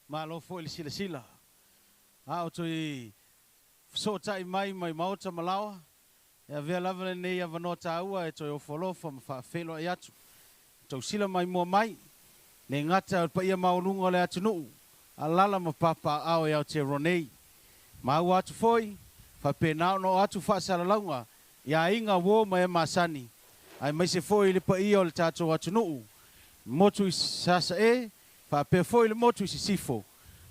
Malo foi le silasila. A o toe fesootai mai mai maota ma laoa, e avea lava lenei avanoa taua e toe ofo alofa ma faafeiloai atu. Tausila maimoa mai, le gata o le paia maualuga o le atunuu, alaala ma papaaao i Aotearoa nei. Maua atu foi, faapena ona oo atu faasalalauga i aiga, uo ma e masani, aemaise foi le paia o le tatou atunuu, motu i Sasae, faapea foi le motu i Sisifo.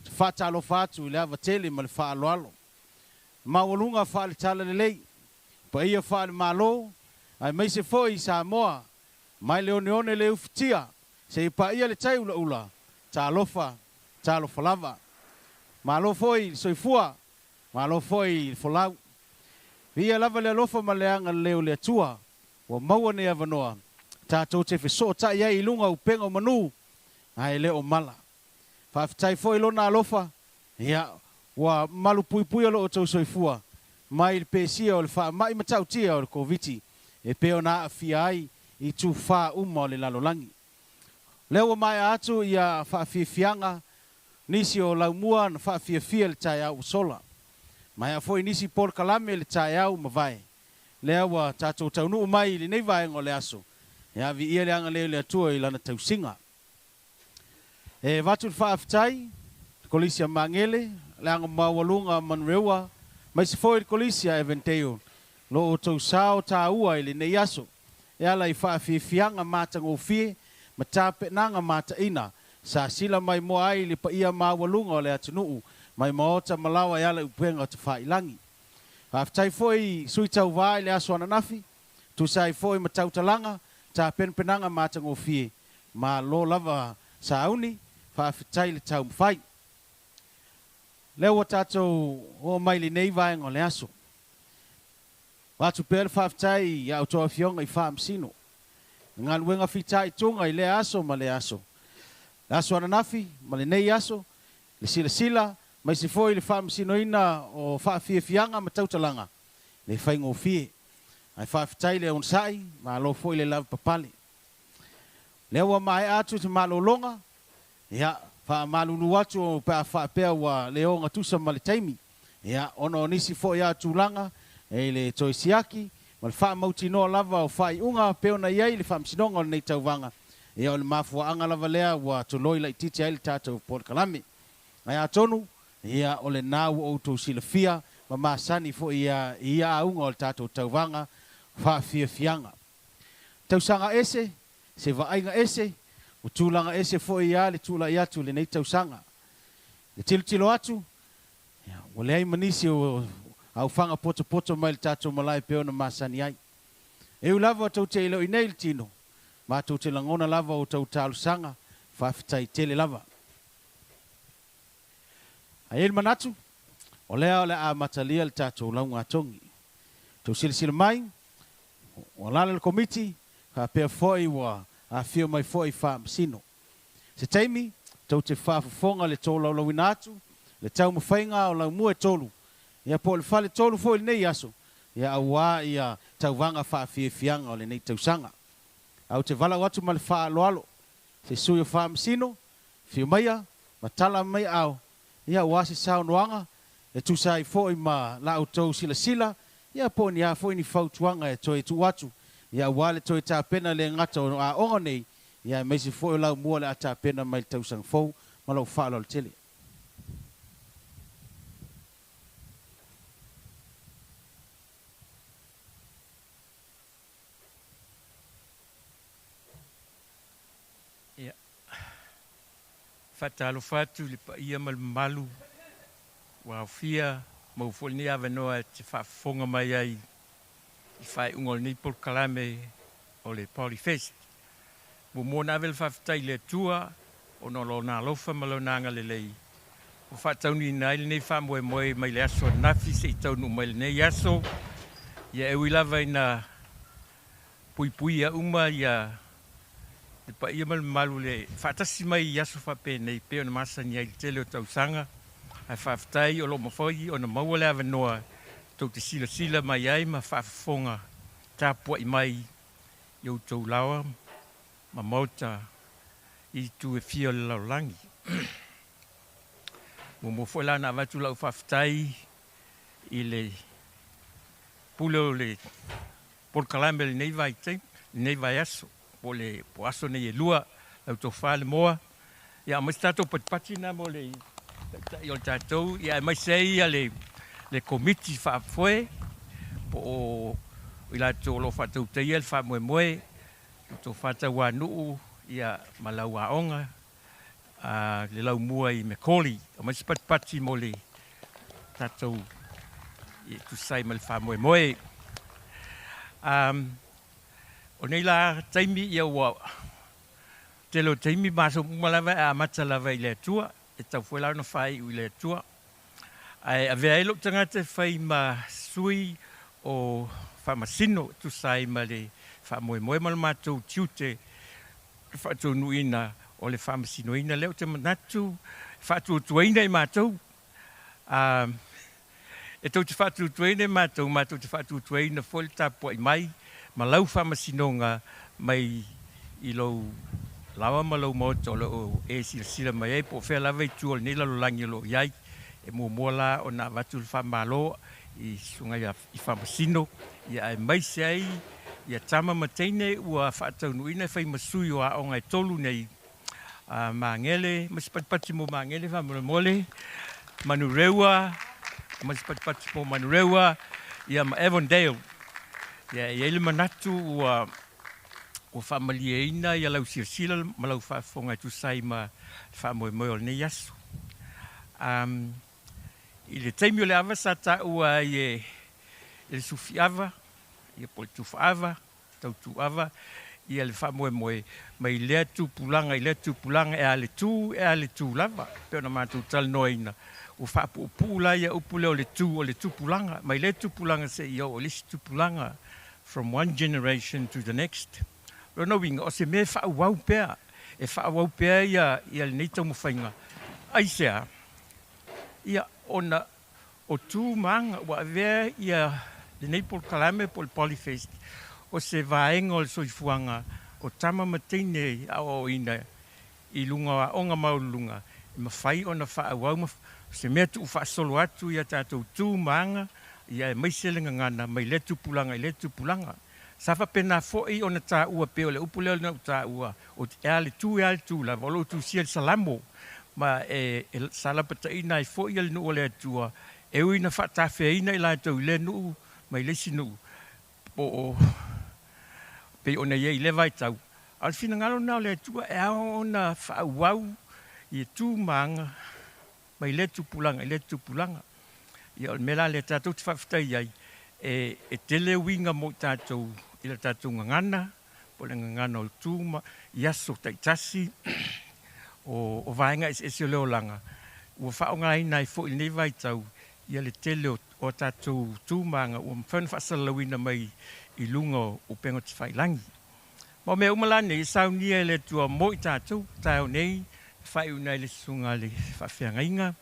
Ou te faatalofa atu i le ava tele ma le faaaloalo. Maualuga faale-talalelei, paia faale-Malo, aemaise foi i Samoa, mai le oneone le ufitia, seia paia le tai ulaula, talofa, talofa lava. Malo foi i le soifua, malo foi i le folau. Viia lava le alofa ma le agalelei o le Atua ua maua nei avanoa tatou te fesootai ai i luga o upega o manu, ae le o mala. Faafetai foi i Lona alofa, ia, ua malupuipuia lo outou soifua mai le pesia o le faamai matautia o le Koviti e pei ona aafia ai i tufa uma o le lalolagi. O lea ua maea atu ia faafiafiaga nisi o laumua na faafiafia i le taeao ua sola. Maea foi nisi polokalame i le taeao ua mavae. Lea ua tatou taunuu mai i lenei vaega o le aso, ia viia le agalelei o le Atua i Lana tausiga. E avatu le faafetai i le Kolisi a Magele, le Aga Maualuga a Manureua, aemaise foi le Kolisi a Evandale, lo outou sao taua i lenei aso e ala i faafiafiaga matagofie ma tapenaga mataina sa sila maimoa ai le paia maualuga o le atunuu mai maota ma laoa e ala i upega o tafailagi. Faafetai foi i sui tauva i le aso ananafi, tusa ai foi ma tautalaga, tapenapenaga matagofie. Malo lava sauni, faafetai le taumafai. Lea ua tatou oo mai i lenei vaega o le aso. Avatu pea le faafetai i a outou afioga i Faamasino i galuega fitaituga i lea aso ma lea aso. Le aso ananafi ma lenei aso, le silasila aemaise foi le faamasinoina o faafiafiaga ma tautalaga, le faigofie. Ae faafetai le onosai, malo foi le lavapapale. Lea ua maea atu se malologa, ia, Faamalulu atu pe a faapea ua le ogatusa ma le taimi, ia, ona o nisi foi lava tulaga i le toe siaki ma le faamautinoa lava o faaiuga pei ona i ai le Faamasinoga o lenei tauvaga, ia, o le mafuaaga lava lea ua toloi laitiiti ai le tatou polokalame. Ae atonu, ia, o lena ua outou silafia ma masani foi i ia auga o le tatou tauvaga faafiafiaga. Tausaga ese, se vaaiga ese, ua tulaga ese foi ia le tulai atu i lenei tausaga. I le tilotilo atu, ua leai ma nisi o aufaga potopoto mai le tatou malae pei ona masani ai. E ui lava tou te le o i inei i le tino, matou te lagona lava outou talosaga, faafetai tele lava. Ae i ai le manatu, o lea o le a amatalia le tatou laugatogi. Tou silasila mai, ua alaala le Komiti, faapea foi ua afifio mai foi Faamasino. Se taimi, tou te faafofoga i le tolaulauina atu, le taumafaiga o laumua e tolu, ia po o le faletolu foi i lenei aso, ia aua ia tauvaga faafiafiaga o lenei tausaga. Ae ou te valaau atu ma le faaaloalo, se sui o Faamasino, afio maia ma tala mai aao, ia aua se saunoaga e tusa ai foi ma la outou silasila, ia po o ni a foi ni fautuaga e toe tuu atu, ia aua le toe tapena le gata o aoga nei, ia aemaise foi o laumua o le a tapena mai le tausaga fou ma lou faaaloalo tele. Ia, faatalofa atu i le paia ma le mamalu ua aofia maua foi lenei avanoa e te faafofoga mai ai i faaiuga o lenei polokalame o le Polyfest. Muamua ona ave le faafetai i le Atua ona o Lona alofa ma Lona agalelei ua faataunuuina ai lenei faamoemoe mai le aso ananafi seia taunuu mai lenei aso. Ia e ui lava ina puipuia uma ia le paia ma le mamalu le faatasi mai i aso faapenei pei ona masani ai i le tele o tausaga, ae faafetai o lo o mafai ona maua le avanoa tou te silasila mai ai ma faafofoga tapuai mai i outou laoa ma maota i itu e fia o le lalolagi. Muamua foi la ona avatu lau faafetai i le pule o le polokalame i lenei vaitaimi, lenei vaiaso, po o le po aso nei e lua, lau tofa le moa. Ia aumai se tatou patipati na mo le taitai o le tatou, ia aemaise ai ia le komiti faafoe po o i latou o lo o faatautaia le faamoemoe, lau tofa Tauanuu ia ma lau aoga le laumua i McCauley. Aumai se patipati mo le tatou e tusa ai ma le faamoemoe. O nei la taimi, ia ua tele o taimi ma aso uma lava e amata lava i le Atua, e tatau foi la ona faaiu i le Atua. Ae avea ai lou tagata e fai ma sui o Faamasino e tusa ai ma le faamoemoe ma le matou tiute le faataunuuina o le faamasinoina lea ou te manatu e faatuatuaina i matou. E tou te faatuatuaina i matou, matou te faatuatuaina foi le tapuai mai ma lau faamasinoga mai i lou laoa ma lou maota o lo o e silasila mai ai po o fea lava itu o lenei lalolagi o lo o i ai. E muamua la ona avatu le faamalo i susuga i Faamasino, ia aemaise ai ia tama ma teine ua faataunuuina e fai ma sui o aoga e tolu nei, Magele, ma se patipati mo Magele faamolemole, Manurewa, ma se patipati mo Manurewa, ia ma Avondale. Ia e i ai le manatu ua faamalieina ia lau silasila ma lau faafofoga e tusa ai ma le faamoemoe o lenei aso. I le taimi o le ava sa taua ai e le sufiava, ia po o le tufaava, tautuava, ia le faamoemoe mai lea tupulaga i lea tupulaga e a le tu, e a le tu lava, pei ona matou talanoaina, ua faapuupuu la ia upu lea o le tu o le tupulaga, mai lea tupulaga seia oo i le isi tupulaga, from one generation to the next. Lona uiga, o se mea e faaauau pea, e faaauau pea ia lenei taumafaiga. Aisea? Ia, ona o tu ma aga ua avea ia lenei polokalame po o le Polyfest o se vaega o le soifuaga o tama ma teine aoaoina i luga o aoga maualuluga. e mafai ona faaauau ma se mea tuufaasolo atu i a tatou tu ma aga, ia aemaise le gagana mai lea tupulaga i lea tupulaga. Sa faapena foi ona taua pei o le upu lea na ou taua, o e a le tu e a le tu lava, o lo o tusia i le Salamo, ma e sa lapataiina ai foi le nuu o le Atua, e ui ina faatafeaina i latou i lea nuu mai le isi nuu, po o pei ona i ai i lea vaitau. A o le finagalo lena o le Atua e ao ona faaauau i tu ma aga mai lea tupulaga i lea tupulaga. Ia o le mea la lea tatou te faafetai ai, e tele uiga mo i tatou i le tatou gagana, po o le gagana o tu ma i aso taitasi o vaega eseese o le olaga, ua faaaogaina ai foi i lenei vaitau ia le tele o tatou tu ma aga ua mafai ona faasalalauina mai i luga o upega tafailagi. Ma o mea uma la nei e saunia e le Atua mo i tatou, taeao nei, faaiuina ai le susuga a le faafeagaiga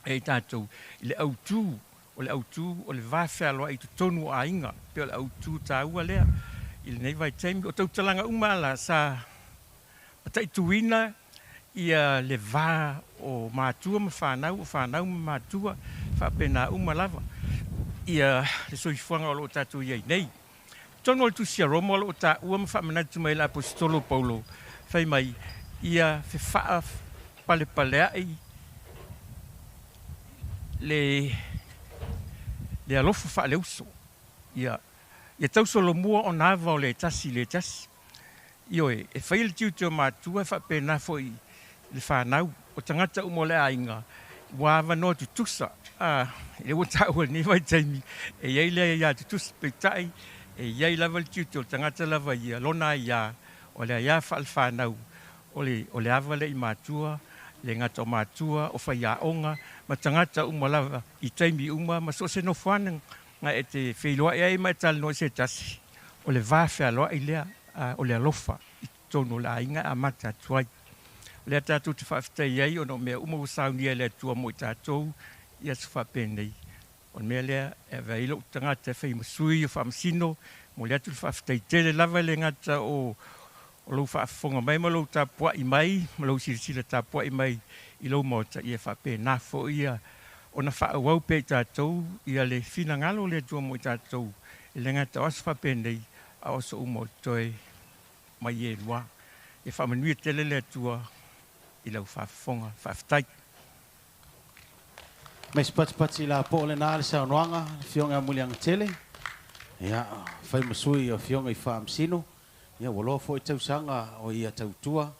e i tatou i le autu, o le autu o le va fealoai i totonu o aiga, pei o le autu taua lea i lenei vaitaimi. O tautalaga uma la sa mataituina ia le va o matua ma fanau, o fanau ma matua, faapena uma lava ia le soifuaga o lo o tatou i ai nei. Totonu o le Tusi a Roma o lo o taua ma faamanatu mai e le Aposetolo o Paulo, fai mai, ia fefaapalepaleai le alofa faaleuso, ia tausolomua ona ava o le tasi i le tasi. Ioe, e faia le tiute o matua e faapena foi le fanau, o tagata uma o le aiga, ua avanoa tutusa. E ua taua i lenei vaitaimi, e i ai le aia tutusa, peitai, e i ai lava le tiute o le tagata lava ia, lona aia, o le aia faalefanau, o le ava lea i matua, le gata o matua, o faiaoga, ma tagata uma lava i taimi uma, ma so o se nofoaga e te feiloai ai ma e talanoa i se tasi, o le va fealoai lea, o le alofa i totonu o le aiga e amata atu ai. O lea tatou te faafetai ai ona o mea uma ua saunia e le Atua mo i tatou i aso faapenei. O le mea lea e ave ai lou tagata e fai ma sui o Faamasino, momoli atu le faafetai tele lava e le gata o lou faafofoga mai ma lou tapuai mai, ma lou silasila tapuai mai i lou maota, ia faapena foi ia ona faaauau pea i tatou ia le finagalo o le Atua mo i tatou, e le gata o aso faapenei, a o aso uma o totoe mai e lua. Ia faamanuia tele le Atua i lau faafofoga. Faafetai. Mai se patipati la po o le na le saunoaga le Afioga ia Muliagatele, ia, fai ma sui o Afioga i Faamasino, ia ua loa foi tausaga o ia tautua,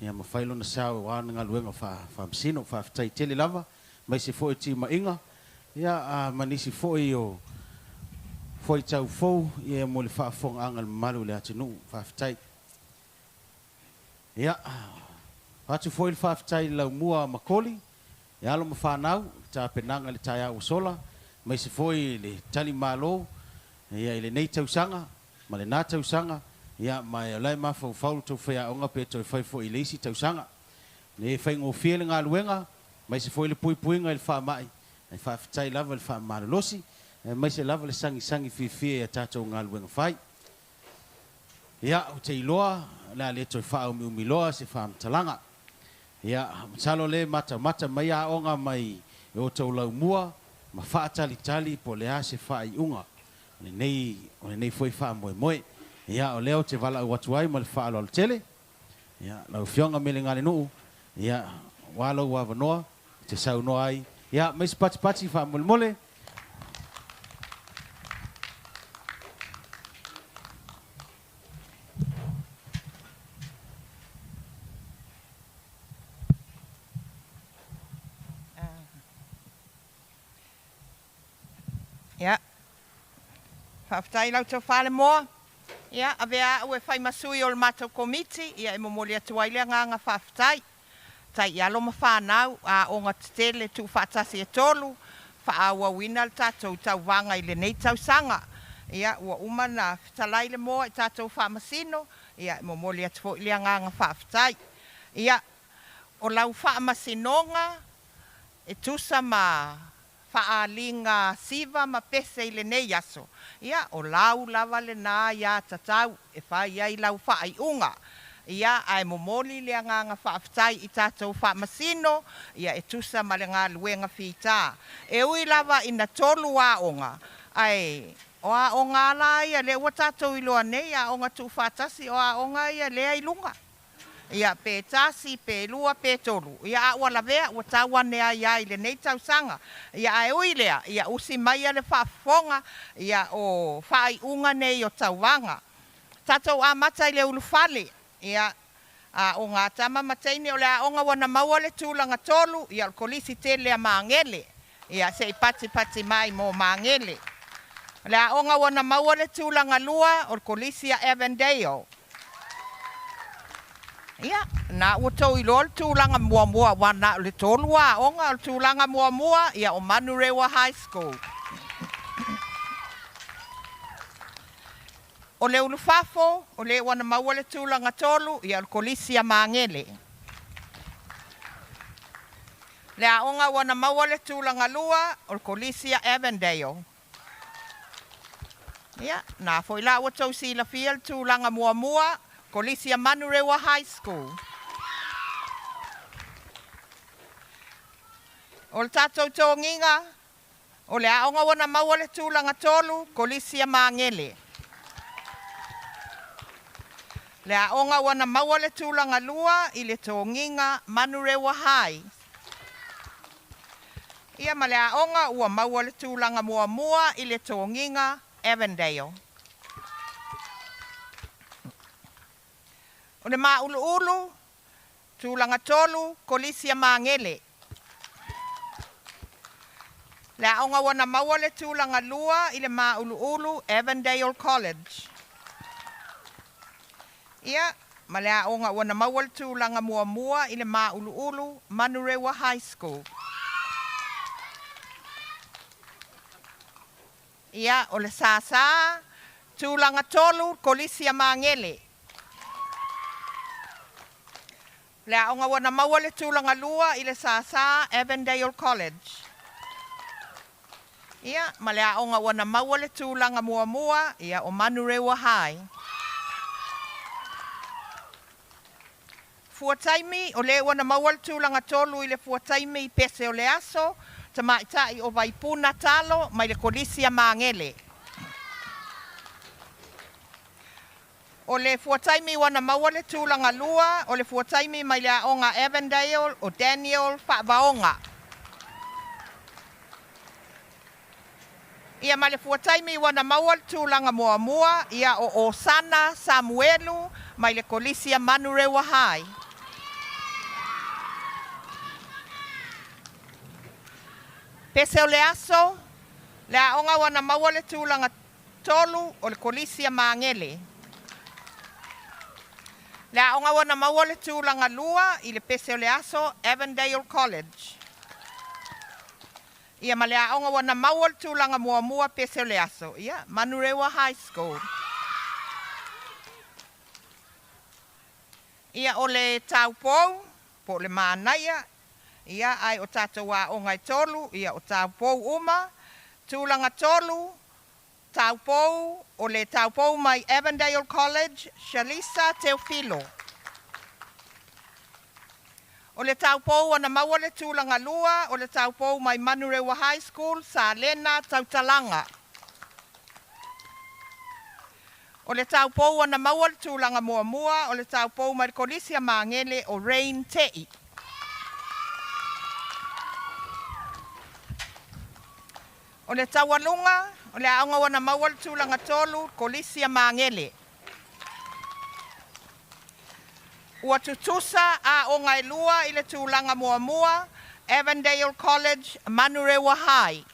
ia ma fai lona sao aua le galuega faa-Faamasino. Faafetai tele lava, aemaise foi o timaiga, ia, ma nisi foi o fuaitau fou, ia, mo le faafofogaaga a le mamalu o le atunuu. Faafetai. Ia, avatu foi le faafetai i le laumua a Makoli, e alo ma fanau, i tapenaga i le taeao ua sola, aemaise foi le talimalo, ia, i lenei tausaga ma lena tausaga, ia, ma o la e mafaufau le tou faiaoga pe toe fai foi i le isi tausaga. E faigofie le galuega, aemaise foi le puipuiga i le faamai, ae faafetai lava i le faamalolosi, aemaise lava le sagisagi fiafia i a tatou galuega fai. Ia, ou te iloa o le a le toe faaumiumi loa se faamatalaga. Ia, masalo o lea e matamata mai aoga mai e outou laumua ma faatalitali po o le a se faaiuga o lenei, o lenei foi faamoemoe. Ia, o lea ou te valaau atu ai ma le faaaloalo tele, ia, lau Afioga Melegalenuu, ia, ua lou avanoa e te saunoa ai. Ia, aumai se patipati faamolemole. Ia, faafetai lau tofa le moa. Ia, avea au e fai ma sui o le matou komiti, ia e momoli atu ai le agaga faafetai. Tai i alo ma fanau, aoga tetele tuufaatasi e tolu, faaauauina le tatou tauvaga i lenei tausaga. Ia, ua uma ona fetalai le moa i tatou faamasino, ia e momoli atu foi le agaga faafetai. Ia, o lau faamasinoga e tusa ma faaaliga siva ma pese i lenei aso, ia, o lau lava lena aiatatau e fai ai lau faaiuga. Ia, ae momoli le agaga faafetai i tatou Faamasino, ia, e tusa ma le galuega fita. E ui lava ina tolu aoga, ae o aoga lava la ia lea ua tatou iloa nei, aoga tuufaatasi, o aoga ia lea i luga. Ia, pe tasi, pe lua, pe tolu, ia, a ua lavea ua tau ane ai lava i lenei tausaga. Ia, ae ui i lea, ia usi maia le faafofoga, ia, o faaiuga nei o tauvaga. Tatou amata i le ulufale, ia, aoga a tama ma teine, o le aoga ua na maua le tulaga tolu, ia, o le Kolisi tele a Magele. Ia, se i patipati mai mo Magele. O le aoga ua na maua le tulaga lua, o le Kolisi a Avondale. Ia, na ua tou iloa le tulaga muamua, aua na o le tolu aoga, o le tulaga muamua, ia, o Manurewa High School. O le ulufafo, o le ua na maua le tulaga tolu, ia, o le Kolisi a Magele. Le aoga ua na maua le tulaga lua, o le Kolisi a Avondale. Ia, na foi la ua tou silafia le tulaga muamua, Kolisi a Manurewa High School. O le tatou togiga, o le aoga ua na maua le tulaga tolu, Kolisi a Magele. Le aoga ua na maua le tulaga lua i le togiga Manurewa High. Ia ma le aoga ua maua le tulaga muamua i le togiga Avondale. O le mauluulu, tulaga tolu, Kolisi a Magele. Le aoga ua na maua le tulaga lua i le mauluulu Avondale College. Ia, ma le aoga ua na maua le tulaga muamua i le mauluulu Manurewa High School. Ia, o le sāsā, tulaga tolu, Kolisi a Magele. Le aoga ua na maua le tulaga lua i le sāsā Avondale College. Ia, ma le aoga ua na maua le tulaga muamua, ia, o Manurewa High. Fua taimi, o le ua na maua le tulaga tolu i le fua taimi i pese o le aso, tamaitai o Vaipuna Talo mai le Kolisi a Magele. O le fuataimi ua na maua le tulaga lua, o le fuataimi mai le aoga Avondale o Daniel Faavaoga. Ia ma le fuataimi ua na maua le tulaga muamua, ia o Osana Samuelu mai le Kolisi a Manurewa High. Pese o le aso, le aoga ua na maua le tulaga tolu o le Kolisi a Magele. Le aoga ua na maua le tulaga lua i le pese o le aso Avondale College. Ia ma le aoga ua na maua le tulaga muamua pese o le aso, ia Manurewa High School. Ia o le taupou, po o le manaia, ia ae o tatou aoga e tolu, ia o taupou uma, tulaga tolu, taupou, o le taupou mai Avondale College, Shalisa Teofilo. O le taupou ua na maua le tulaga lua, o le taupou mai Manurewa High School, Salena Tautalaga. O le taupou ua na maua le tulaga muamua, o le taupou mai le Kolisi a Magele o Rain Tei. O le taualuga, o le aoga ua na maua le tulaga tolu, Kolisi a Magele. Ua tutusa aoga e lua i le tulaga muamua, Avondale College, Manurewa High.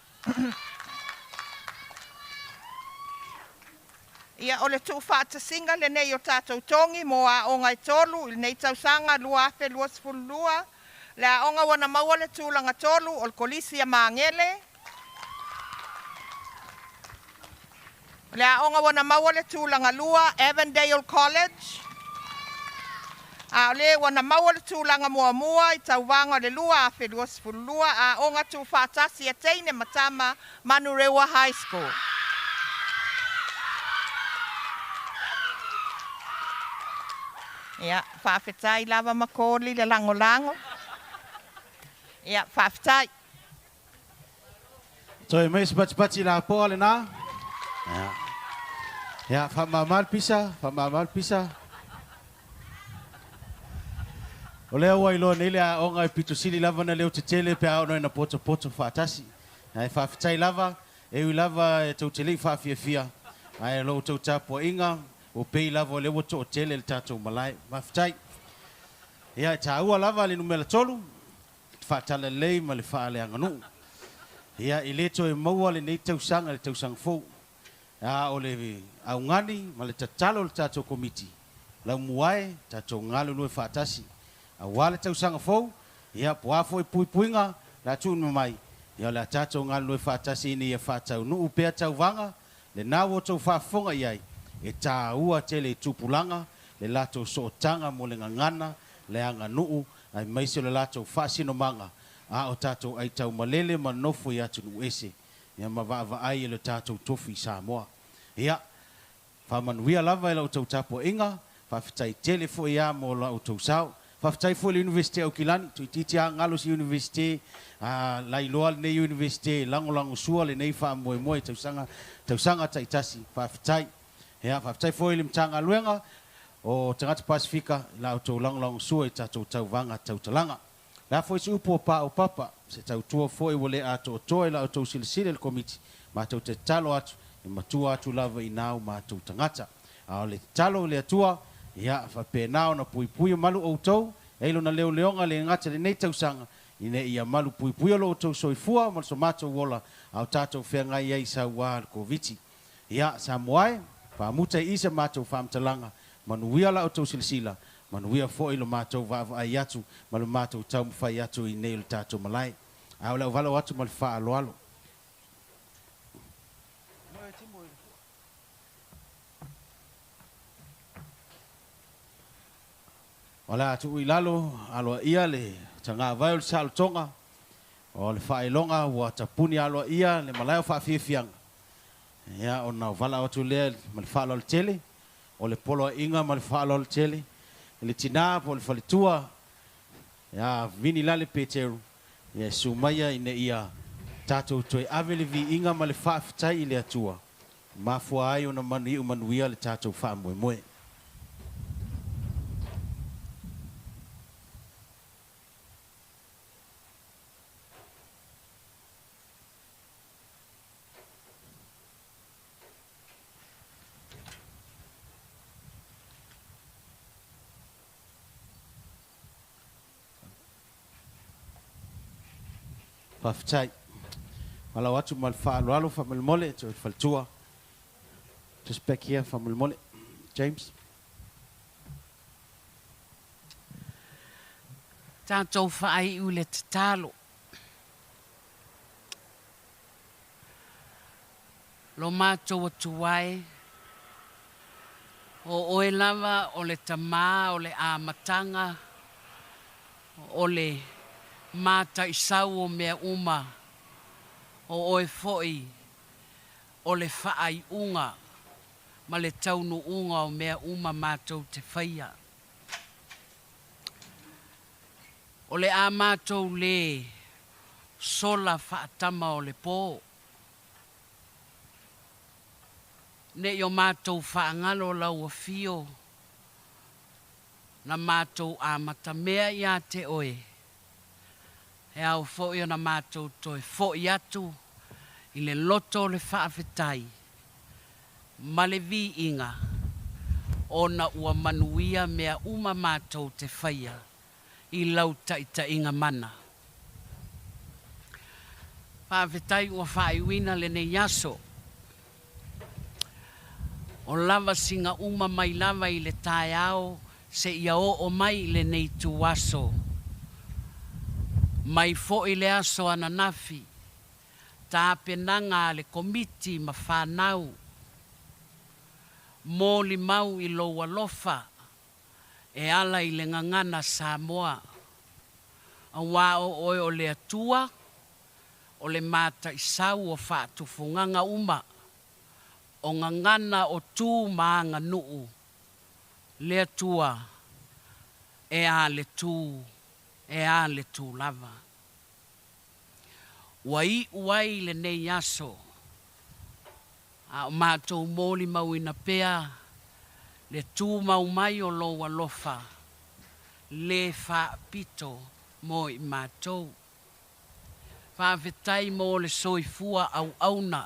Ia, o le tuufaatasiga lenei o tatou togi mo aoga e tolu i lenei tausaga 2022, le aoga ua na maua le tulaga tolu o le Kolisi a Magele, le aoga ua na maua le tulaga lua Avondale College, a o le ua na maua le tulaga muamua i tauvaga o le 2022 aoga tuufaatasi a teine ma tama Manurewa High School. Ia, faafetai lava Makoli le lagolago. Ia, faafetai. Toe mai se patipati lapoa lena. Ia. Ia, faamama le pisa, faamama le pisa. O lea ua iloa nei le aoga e pito sili lava ona leo tetele pe a oo ina potopoto faatasi. Ae faafetai lava, e ui lava e tou te le i faafiafia, ae o lo outou tapuaiga ua pei lava o lea ua toatele le tatou malae. Faafetai. Ia, e taua lava le numera 3, le faatalalelei ma le faaleaganuu. Ia, e le toe maua lenei tausaga i le tausaga fou. A o le augani ma le tatalo i le tatou Komiti, laumua e, tatou galulue faatasi aua le tausaga fou, ia, po o a foi puipuiga o le a tuuina mai, ia, o le a tatou galulue faatasi ina ia faataunuu pea tauvaga lena ua outou faafofoga i ai, e taua tele i tupulaga le latou sootaga mo le gagana, le aganuu, aemaise o le latou faasinomaga a o tatou aitaumalele ma nofo i atunuu ese, ia ma vaavaai i lo tatou tofi i Samoa. Ia, faamanuia lava i la outou tapuaiga, faafetai tele foi lava mo la outou sao. Faafetai foi i le Iunivesite o Aukilani, toeitiiti lava galo se Iunivesite, a lailoa lenei Iunivesite e lagolagosua lenei faamoemoe i tausaga tausaga taitasi. Faafetai. Ia, faafetai foi i le Matagaluega o Tagata Pasefika i la outou lagolagosua i tatou tauvaga tautalaga. O le a foi se upu a paopapa, se tautua foi ua le atoatoa i la outou silasila i le Komiti, matou te tatalo atu, e matua atu lava i na o matou tagata. A o le tatalo i le Atua, ia faapena ona puipuia malu outou, e ai lona leoleoga le gata i lenei tausaga, ina ia malu puipuia lo outou soifua ma so matou ola, a o tatou feagai ai i sauā le Koviti. Ia, Samoa e, faamuta i i sa matou faamatalaga, manuia la outou silasila, manuia foi lo matou vaavaai atu ma lo matou taumafai atu i inei o le tatou malae. A o le auvala atu ma le faaaloalo. O le a tuu i lalo aloaia le tagavai o le saolotoga o le faailoga ua tapuni aloaia le malae o faafiafiaga. Ia, ona valaau atu lea ma le faaaloalo tele, o le poloaiga ma le faaaloalo tele i le tina po o le faletua ia Vini Lale Peteru, ia e susu maia ina ia tatou toe ave le viiga ma le faafetai i le Atua, mafua ai ona iu manuia le tatou faamoemoe. Faafetai. Valaau atu ma le faaaloalo faamolemole toe faletua. Just back here faamolemole. James. Tatou faaiu i le tatalo. Lo matou Atua e, o Oe lava o le Tamā o le amataga o le mataisau o mea uma, o Oe foi o le faaiuga ma le taunuuga o mea uma matou te faia. O le a matou lē sola faatama o le pō. Ne i o matou faagalo lau afio na matou amatamea ia te oe, e ao foi ona matou toe foi atu i le loto o le faafetai ma le viiga ona ua manuia mea uma matou te faia i lau taitaiga mana. Faafetai ua faaiuina lenei aso. O lava siga uma mai lava i le taeao seia oo mai i lenei ituaso. Mai foi le aso ananafi, tapenaga a le Komiti ma fanau. Molimau i lou alofa e ala i le gagana Samoa, aua o oe o le Atua, o le mataisau o faatufugaga uma, o gagana o tu ma aganuu, le Atua. E a le tū, e a le tū lava. Ua iʻu ai lenei aso, a o matou molimauina pea le tumau mai o lou alofa le faapito mo i matou. Faafetai mo le soifua auauna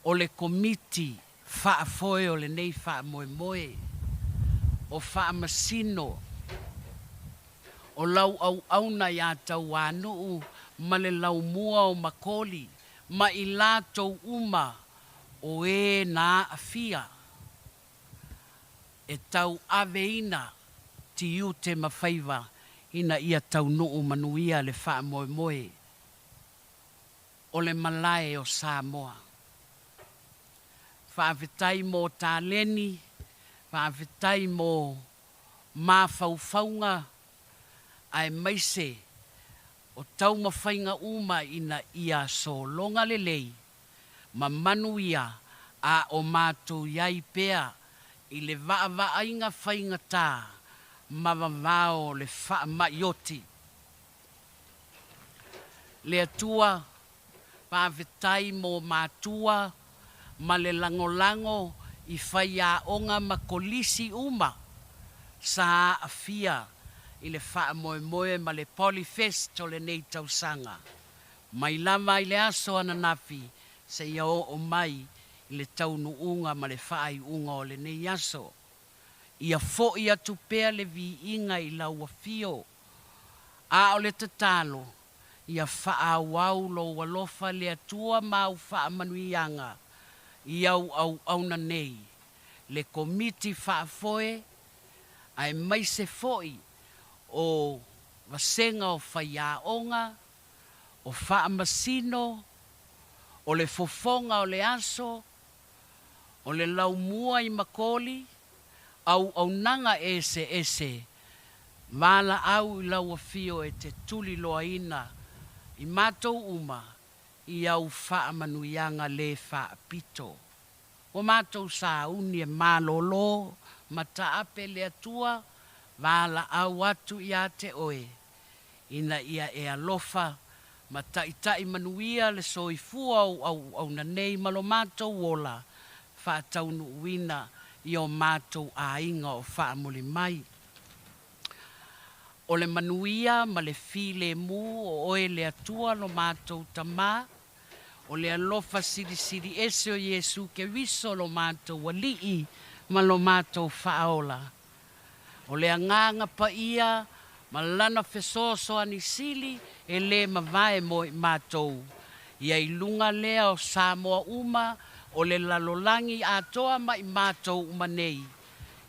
o le Komiti Faafoe o lenei faamoemoe, o Faamasino, o lau auauna iā Tauanuu ma le laumua o Makoli ma i latou uma o ē na aafia e tauaveina tiute ma faiva ina ia taunuu manuia le faamoemoe o le malae o Samoa. Faafetai mo taleni, faafetai mo mafaufauga aemaise o taumafaiga uma ina ia sologa lelei ma manuia a o matou i ai pea i le vaavaaiga faigata ma vavao o le faamai oti. Le Atua, faafetai mo matua ma le lagolago i faiaoga ma kolisi uma sa aafia i le faamoemoe ma le Polyfest o lenei tausaga, mai lava i le aso ananafi seia oo mai i le taunuuga ma le faaiuga o lenei aso. Ia foi atu pea le viiga i lau afio, a o le tatalo, ia faaauau lou alofa le Atua ma au faamanuiaga i au auauna nei, le Komiti Faafoe aemaise foi o vasega o faiaoga, o faamasino, o le fofoga o le aso, o le laumua i Makoli, auaunaga eseese, valaau i lau afio e te tuliloaina i matou uma i au faamanuiaga le faapito. Ua matou sauni e malolo ma taape le Atua, valaau atu ia te oe, ina ia e alofa ma taitai manuia le soifua o auauna nei ma lo matou ola faataunuuina i o matou aiga o faamuli mai. O le manuia ma le filemu o oe le Atua lo matou Tama, o le alofa silisili ese o Iesu Keriso lo matou Alii ma lo matou Faaola, O le Agaga Paia ma Lana fesoasoani sili e lē mavae mo i matou, ia i luga lea o Samoa uma, o le lalolagi atoa ma i matou uma nei,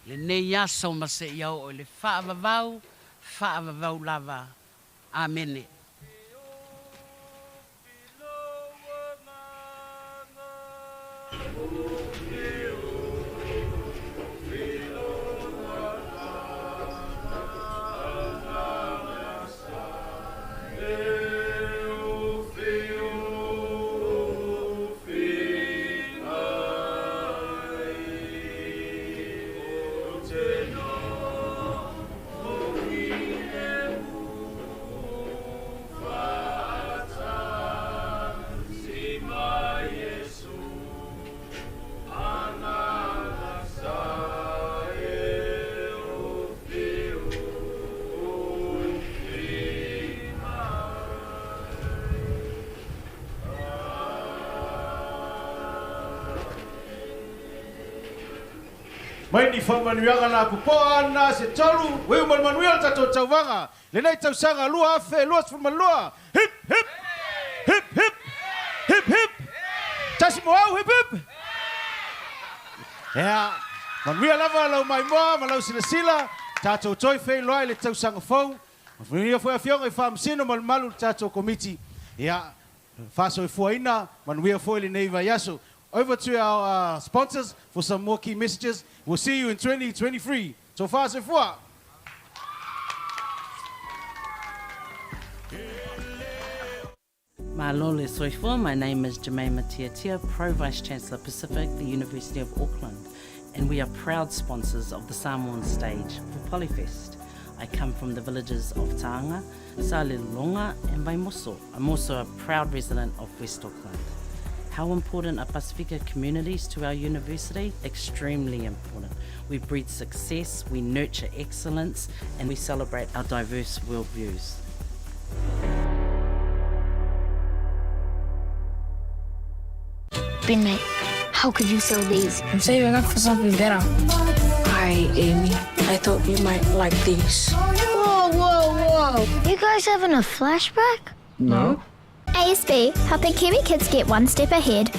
lenei aso ma seia oo i le faavavau, faavavau lava. Amene. Mai ni faamanuiaga lapopoa ana se tolu, uiu ma le manuia le tatou tauvaga lenei tausaga 2022. Hip hip! Hip hip! Hip hip! Tasi mo au, hip hip! Ea, manuia lava lau maimoa ma lau silasila, tatou toe feiloai i le tausaga fou. Manuia foi afioga i Faamasino ma le mamalu o le tatou Komiti. Ia, faasoifuaina, manuia foi lenei vaiaso. Over to our sponsors for some more key messages. We'll see you in 2023. Tofa soifua! Malo le soifua, my name is Jemima Tiatia, Pro Vice Chancellor Pacific, the University of Auckland, and we are proud sponsors of the Samoan stage for Polyfest. I come from the villages of Taga, Salelologa and Vaimoso. I'm also a proud resident of West Auckland. How important are Pasifika communities to our university? Extremely important. We breed success, we nurture excellence, and we celebrate our diverse worldviews. Ben, mate, how could you sell these? I'm saving up for something better. Hi, Amy. I thought you might like these. Whoa, whoa, whoa. You guys having a flashback? No. ASB, helping Kiwi kids get one step ahead.